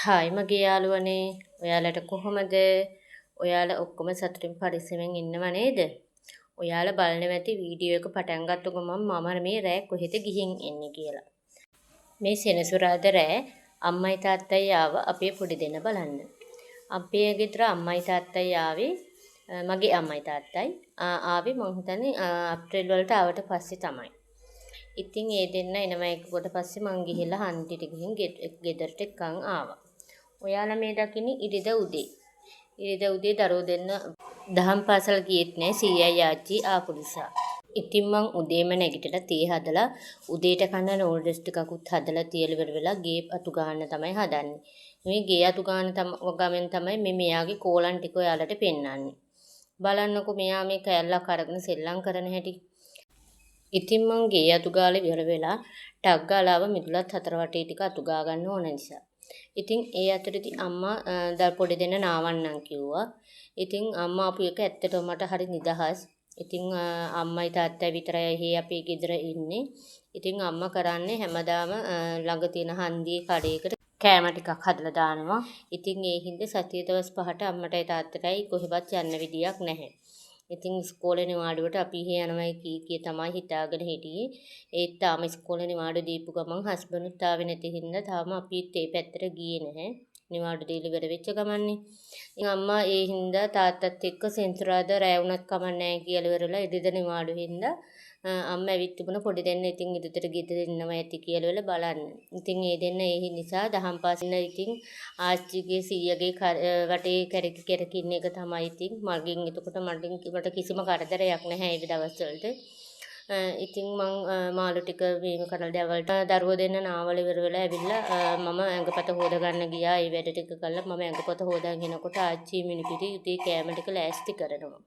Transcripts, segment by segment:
Hi මගේ යාළුවනේ, ඔයාලට කොහොමද? ඔයාලා ඔක්කොම සතුටින් පරිස්සමෙන් ඉන්නව නේද? ඔයාලා බලන ඇති වීඩියෝ එක පටන් ගත්ත ගමන් මම මේ රෑ කොහෙද ගිහින් එන්නේ කියලා. මේ සෙනසුරාදා රෑ අම්මයි තාත්තයි ආව අපේ පොඩි දෙන්න බලන්න. අපේ ගෙදර අම්මයි තාත්තයි ආවේ, මගේ අම්මයි තාත්තයි ආවේ මං හිතන්නේ අප්‍රේල් වලට ආවට පස්සේ තමයි. ඉතින් ඒ දෙන්න එනවා එක්කොට පස්සේ මං ගිහිල්ලා හන්දියට ගිහින් ගෙදරට එක්කන් ආවා. ඔයාලා මේ දකින්නේ ඉරිදා උදේ. ඉරිදා උදේ දරුවෝ දෙන්න දහම් පාසල් ගියෙත් නෑ සීයයි ආච්චි ආපු නිසා. ඉතින් මං උදේම නැගිටලා තේ හදලා උදේට කන්න නූඩල්ස් ටිකකුත් හදලා තියලා ඉවර වෙලා ගේ අතු ගන්න තමයි හදන්නේ. මේ ගේ අතු ගන්න ගමන් තමයි මේ මෙයාගේ කෝලම් ටික ඔයාලට පෙන්වන්නේ. බලන්නකෝ මෙයා මේ කෑල්ලක් අරගෙන සෙල්ලම් කරන හැටි. ඉතින් මං ගේ අතු ගාලා ඉවර වෙලා ටක් ගාලා ආව මිදුලත් හතර වටේ ටික අතු ගා ගන්න ඕන නිසා. ඉතින් ඒ අතරේදී අම්මා පොඩි දෙන්න නාවන්නම් කිව්වා. ඉතින් අම්මා ආපු එක ඇත්තටම මට හරි නිදහස්. ඉතින් අම්මයි තාත්තයි විතරයි එහෙ අපේ ගෙදර ඉන්නේ. ඉතින් අම්මා කරන්නේ හැමදාම ළඟ තියෙන හන්දියේ කඩේකට කෑම ටිකක් හදලා දානවා. ඉතින් ඒ හින්දා සතිය දවස් 5ට අම්මටයි තාත්තටයි කොහෙවත් යන්න විදියක් නැහැ. ඉතින් ඉස්කෝලේ නිවාඩුවට අපි එහෙ යනවයි කී කිය තමයි හිතාගෙන හිටියේ. ඒත් තාම ඉස්කෝලේ නිවාඩු දීපු ගමන් හස්බන්ඩ්ුත් ආවේ නැති හින්දා තාම අපිත් ඒ පැත්තට ගියේ නැහැ. නිවාඩු දීලා ඉවර වෙච්ච ගමන්නේ. ඉතින් අම්මා ඒ හින්දා තාත්තත් එක්ක සෙනසුරාදා රෑ වුණත් කමක් නැහැ කියලා ඉවරලා ඉරිදා නිවාඩු හින්දා අම්මා ඇවිත් තිබුණ පොඩි දෙන්න ඉතින් ඉරිදට ගෙදර ඉන්නවා ඇති කියලා වෙලා බලන්න. ඉතින් ඒ දෙන්න ඒ නිසා දහම් පාසල් ඉතින් ආච්චිගේ සීයාගේ වටේ කැරකි කැරකි ඉන්න එක තමයි ඉතින් මගෙන් එතකොට මට කිසිම කරදරයක් නැහැ ඒ දවස්වලට. ඉතින් මං මාළු ටික වීම කරලා දවල්ට දරුවෝ දෙන්න නාවල ඉවර වෙලා ඇවිල්ලා මම ඇඟපත හොද ගන්න ගියා. ඒ වැඩ ටික කරලා මම ඇඟපත හොදාගෙන එනකොට ආච්චි මිනිපිරි උදේ කෑම ටික ලෑස්ති කරනවා.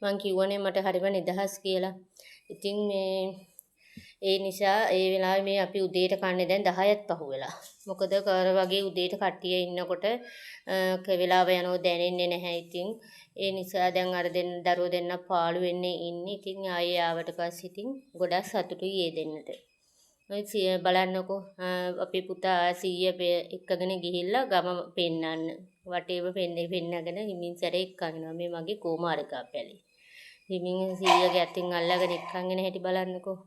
මං කිව්වනේ මට හරිම නිදහස් කියලා. ඉතින් මේ ඒ නිසා ඒ වෙලාවේ මේ අපි උදේට කන්නේ දැන් 10ත් පහු වෙලා. මොකද කර වගේ උදේට කට්ටිය ඉන්නකොට වෙලාව යනවා දැනෙන්නේ නැහැ. ඉතින් ඒ නිසා දැන් අර දෙන්න දරුවෝ දෙන්න පාළු වෙන්නේ ඉන්නේ. ඉතින් ආයේ ආවට පස්සේ ඉතින් ගොඩක් සතුටුයි ඒ දෙන්නට. ඔය බලන්නකෝ අපේ පුතා සීයා එක්කගෙන ගිහිල්ලා ගම පෙන්නන්න. වටේම පෙන්නගෙන හිමින් සැරේ එක්කන් එනවා. මේ මගේ කෝමාරිකා පැලේ. හිමින් සීයාගේ අතින් අල්ලගෙන එක්කන් එන හැටි බලන්නකෝ.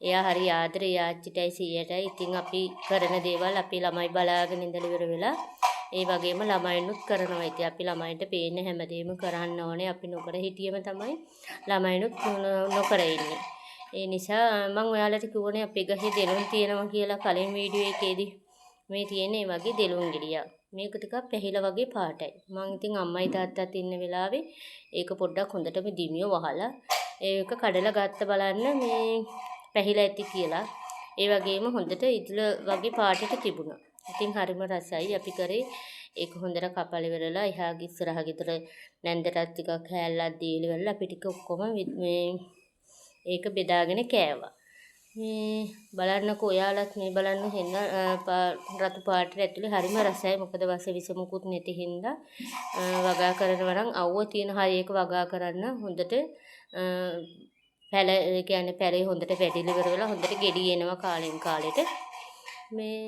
එයා හරි ආදරේ ආච්චිටයි සීයාටයි. ඉතින් අපි කරන දේවල් අපි ළමයි බලාගෙන ඉඳලා ඉවර වෙලා ඒ වගේම ළමයිනුත් කරනවා. ඉතින් අපි ළමයින්ට පේන හැමදේම කරන්න ඕනේ. අපි නොකර හිටියම තමයි ළමයිනුත් නොකර ඉන්නේ. ඒ නිසා මං ඔයාලට කිව්වනේ අපේ ගහේ දෙලුම් තියෙනවා කියලා කලින් වීඩියෝ එකේදී. මේ තියෙන්නේ ඒ වගේ දෙලුම් ගෙඩියක්. මේක ටිකක් පැහිලා වගේ පාටයි. මං ඉතින් අම්මයි තාත්තත් ඉන්න වෙලාවේ ඒක පොඩ්ඩක් හොඳටම දිමියෝ වහලා ඒක කඩලා ගත්ත බලන්න මේ පැහිලා ඇති කියලා. ඒ වගේම හොඳට ඉදුල වගේ පාටට තිබුණා. ඉතින් හරිම රසයි. අපි කරේ ඒක හොඳට කපලා ඉවරලා එහා ඉස්සරහ ගෙදර නැන්දටත් ටිකක් කෑල්ලක් දීලා ඉවරලා අපි ටික ඔක්කොම මේ ඒක බෙදාගෙන කෑවා. මේ බලන්නකෝ ඔයාලත් මේ බලන්න හෙන්න රතු පාටට ඇතුලේ හරිම රසයි. මොකද වස විස මුකුත් නැති හින්දා වගා කරනවා නම් අවුව තියෙන හරියක වගා කරන්න හොඳට පැල ඒ කියන්නේ පැලේ හොඳට වැඩිලා ඉවර වෙලා හොඳට ගෙඩි එනවා කාලෙන් කාලෙට. මේ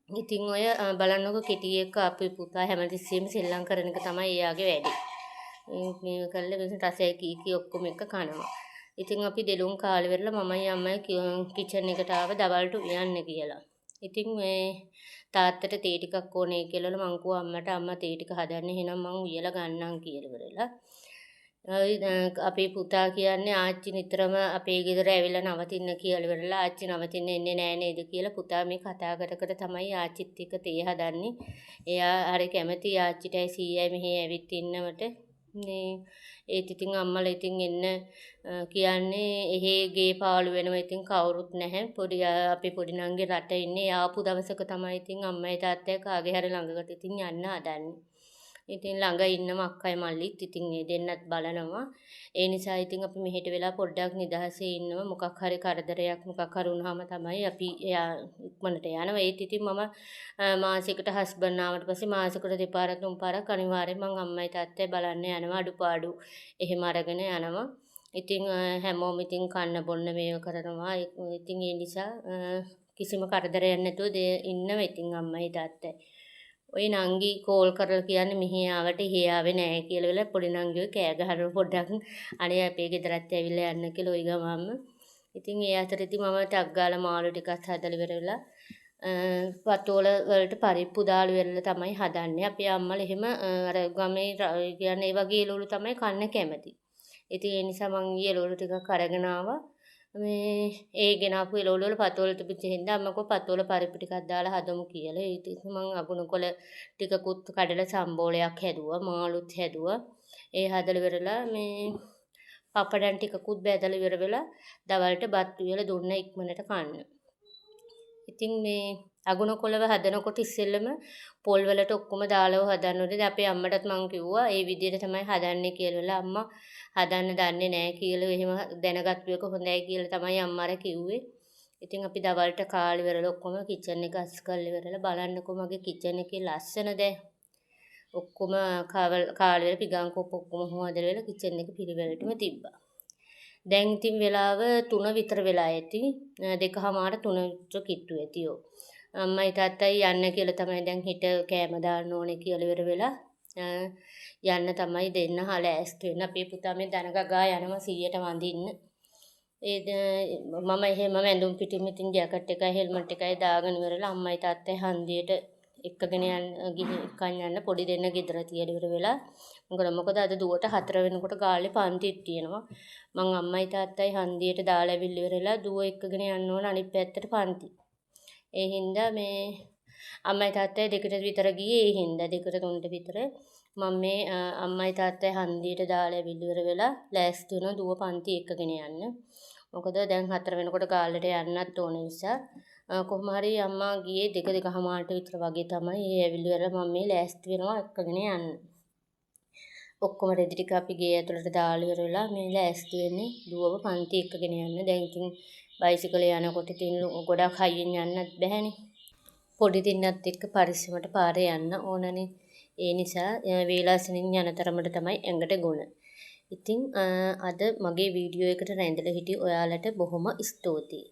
ඉතින් ඔය බලන්නකෝ කෙටි එක අපේ පුතා හැමතිස්සෙම සෙල්ලම් කරන එක තමයි එයාගේ වැඩේ. මේ කරලා වෙන රසය කී කී ඔක්කොම එක කනවා. ඉතින් අපි දෙලුම් කාලේ වෙරලා මමයි අම්මයි කිචන් එකට ආව දවල්ට උයන්න කියලා. ඉතින් මේ තාත්තට තේ ටිකක් ඕනේ කියලා මං කිව්වා අම්මට, අම්මා තේ ටික හදන්න එහෙනම් මං උයලා ගන්නම් කියලා ඉවරලා. අපේ පුතා කියන්නේ ආච්චි නිතරම අපේ ගෙදර ඇවිල්ලා නවතින්න කියලා ඉවරලා ආච්චි නවතින්න එන්නේ නෑ නේද කියලා පුතා මේ කතා කර කර තමයි ආච්චිත් එක්ක තේ හදන්නේ. එයා හරි කැමති ආච්චිටයි සීයයි මෙහෙ ඇවිත් ඉන්නවට. මේ ඒත් ඉතින් අම්මලා ඉතින් එන්න කියන්නේ එහෙ ගේ පාළු වෙනවා. ඉතින් කවුරුත් නැහැ. පොඩි අපේ පොඩි නංගි රට ඉන්නේ. ආපු දවසක තමයි ඉතින් අම්මයි තාත්තයි කාගේ හරි ළඟකට ඉතින් යන්න හදන්නේ. ඉතින් ළඟ ඉන්නම අක්කයි මල්ලිත් ඉතින් ඒ දෙන්නත් බලනවා. ඒ නිසා ඉතින් අපි මෙහෙට වෙලා පොඩ්ඩක් නිදහසේ ඉන්නවා. මොකක් හරි කරදරයක් මොකක් හරි වුණාම තමයි අපි එයා ඉක්මනට යනවා. ඒත් ඉතින් මම මාසෙකට හස්බන්ඩ් ආවට පස්සේ මාසෙකට දෙපාරක් තුන් පාරක් අනිවාර්යෙන් මං අම්මයි තාත්තයි බලන්න යනවා. අඩුපාඩු එහෙම අරගෙන යනවා. ඉතින් හැමෝම ඉතින් කන්න බොන්න මේව කරනවා. ඉතින් ඒ නිසා කිසිම කරදරයක් නැතුව ඉන්නවා ඉතින් අම්මයි තාත්තයි. ඔය නංගි කෝල් කරලා කියන්නේ මෙහි ආවට එහෙ ආවේ නෑ කියලා වෙලා පොඩි නංගි ඔය කෑ ගහනවා පොඩ්ඩක්, අනේ අපේ ගෙදරත් ඇවිල්ලා යන්න කියලා ඔය ගමන්ම. ඉතින් ඒ අතරේදී මම ටක් ගාලා මාළු ටිකක් හදලා ඉවර වෙලා පතෝල වලට පරිප්පු දාලා ඉවරලා තමයි හදන්නේ. අපේ අම්මලා එහෙම අර ගමේ කියන්නේ ඒ වගේ එළවලු තමයි කන්න කැමති. ඉතින් ඒ නිසා මං ඊයේ එළවලු ටිකක් අරගෙන ආවා. මේ ඒ ගෙනාපු එළවලු වල පතෝල තිබිච්ච හින්දා අම්මා කිව්වා පතෝල පරිප්පු ටිකක් දාලා හදමු කියලා. ඉතින් මං අගුණ කොළ ටිකකුත් කඩලා සම්බෝලයක් හැදුවා, මාළුත් හැදුවා. ඒ හදලා ඉවරලා මේ පපඩම් ටිකකුත් බැදලා ඉවර වෙලා දවල්ට බත් උයලා දුන්න ඉක්මනට කන්න. ඉතින් මේ අගුණ කොළව හදනකොට ඉස්සෙල්ලම පොල් වලට ඔක්කොම දාලව හදන්න ඕනේ. දැන් අපේ අම්මටත් මං කිව්වා ඒ විදිහට තමයි හදන්නේ කියලා. වෙලා අම්මා හදන්න දන්නේ නෑ කියලා එහෙම දැනගත්තු එක හොඳයි කියලා තමයි අම්මා අර කිව්වේ. ඉතින් අපි දවල්ට කාලා ඉවරලා ඔක්කොම කිචන් එක අස් කරලා ඉවරලා බලන්නකෝ මගේ කිචන් එකේ ලස්සන දැන්. ඔක්කොම කාලා ඉවර පිගාන් කෝප්ප ඔක්කොම හොදලා වෙලා කිචන් එක පිළිවෙලටම තිබ්බා. දැන් ඉතින් වෙලාව 3 විතර වෙලා ඇති. 2:30 3 විතර කිට්ටු ඇති ඔව්. අම්මයි තාත්තයි යන්න කියලා තමයි දැන් හිට කෑම දාන්න ඕනේ කියලා ඉවර වෙලා යන්න තමයි දෙන්න ලෑස්ති වෙන්න. අපේ පුතා මේ දන ගගා යනවා 100ට වඳින්න. ඒ මම එහෙමම ඇඳුම් පිටින් ඉතින් ජැකට් එකයි හෙල්මට් එකයි දාගෙන ඉවරලා අම්මයි තාත්තයි හන්දියට එක්කගෙන යන්න ගිහින් එක්කන් යන්න පොඩි දෙන්න ගෙදර තියලා ඉවර වෙලා. මොකද අද දුවට 4 වෙනකොට ගාල්ලේ පන්තිත් තියෙනවා. මං අම්මයි තාත්තයි හන්දියට දාලා ඇවිල්ලා ඉවර වෙලා දුව එක්කගෙන යන්න ඕන අනිත් පැත්තට පන්ති. ඒ හින්දා මේ අම්මයි තාත්තයි 2ට විතර ගියේ. ඒ හින්දා 2ට 3ට විතර මම මේ අම්මයි තාත්තයි හන්දියට දාලා ඇවිල්ලා ඉවර වෙලා ලෑස්ති වෙනවා දුව පන්ති එක්කගෙන යන්න. මොකද දැන් 4 වෙනකොට ගාල්ලට යන්නත් ඕන නිසා. කොහොම හරි අම්මා ගියේ 2 2:30 විතර වගේ තමයි. ඒ ඇවිල්ලා ඉවරලා මම මේ ලෑස්ති වෙනවා එක්කගෙන යන්න. ඔක්කොම රෙදි ටික අපි ගේ ඇතුළට දාලා ඉවර වෙලා මේ ලෑස්ති වෙන්නේ දුවව පන්ති එක්කගෙන යන්න. දැන් ඉතින් බයිසිකලේ යනකොට ඉතින් ගොඩක් හයියෙන් යන්නත් බැහැනේ. පොඩි දෙන්නත් එක්ක පරිස්සමට පාරේ යන්න ඕනනේ. ඒ නිසා වේලාසනින් යන තරමට තමයි ඇඟට ගුණ. ඉතින් අද මගේ වීඩියෝ එකට රැඳිලා හිටි ඔයාලට බොහොම ස්තුතියි.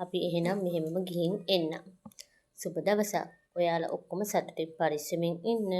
අපි එහෙනම් මෙහෙමම ගිහින් එන්නම්. සුබ දවසක්. ඔයාලා ඔක්කොම සතුටින් පරිස්සමෙන් ඉන්න.